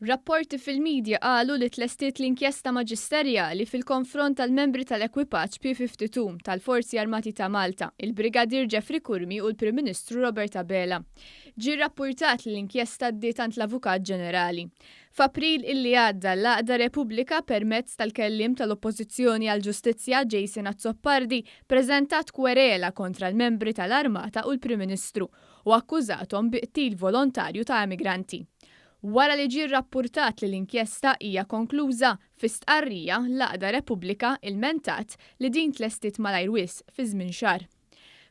Rapporti fil-media qalu li tlestiet l-inkjesta maġisterjali fil-konfront tal-membri tal-ekwipaġġ P-52 tal-Forzi Armati ta' Malta, il-Brigadier Jeffrey Curmi u l-Prim Ministru Robert Abela. Ġie rrappurtat li l-inkjesta għaddiet għand l-Avukat Ġenerali. F'April illi għadda, l-għaqda Repubblika permezz tal-kelliem tal-Oppożizzjoni għall-Ġustizzja Jason Azzopardi preżentat kwerela kontra l-membri tal-Armata u l-Prim Ministru u akkużathom bi qtil volontarju ta' emigranti. Wara li ġie rrappurtat li l-inkjesta hija konkluża, fi stqarrija, l-għaqda Repubblika ilmentat li din tlestiet malajr wisq fi żmien xahar.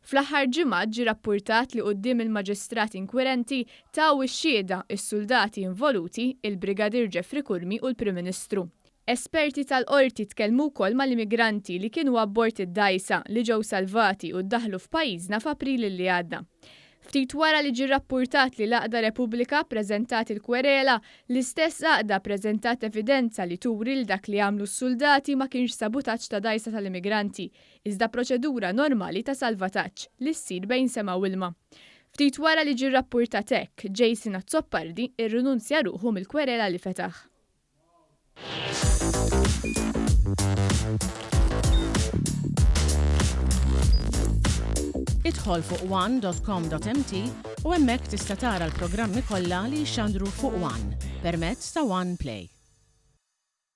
Fl-aħħar ġimgħat ġie rappurtat li quddiem il-maġistrat inkwirenti taw ix-xhieda s-suldati involuti, il-Brigadier Jeffrey Curmi u l-Prim Ministru. Esperti tal-Qorti tkellmu wkoll mal-immigranti li kienu abbord id-dgħajsa li ġew salvati u ddaħħlu f'pajjiżna f'April li għadda. Ftit wara li ġie rrappurtat li l-għaqda Repubblika ppreżentat il-kwerela, l-istess għaqda ppreżentat evidenza li turi li dak li għamlu s-suldati ma kienx sabutaġġ ta' dgħajsa tal-immigranti, iżda proċedura normali ta' salvataġġ li ssir bejn sema u ilma. Ftit wara li ġie rrappurtat hekk, Jason Azzopardi rrinunzja ruħu mill-kwerela li fetaħ. Idħol fuq one.com.mt u hemmhekk tista' tara l-programmi kollha li jixxandru fuq One permezz ta' One Play.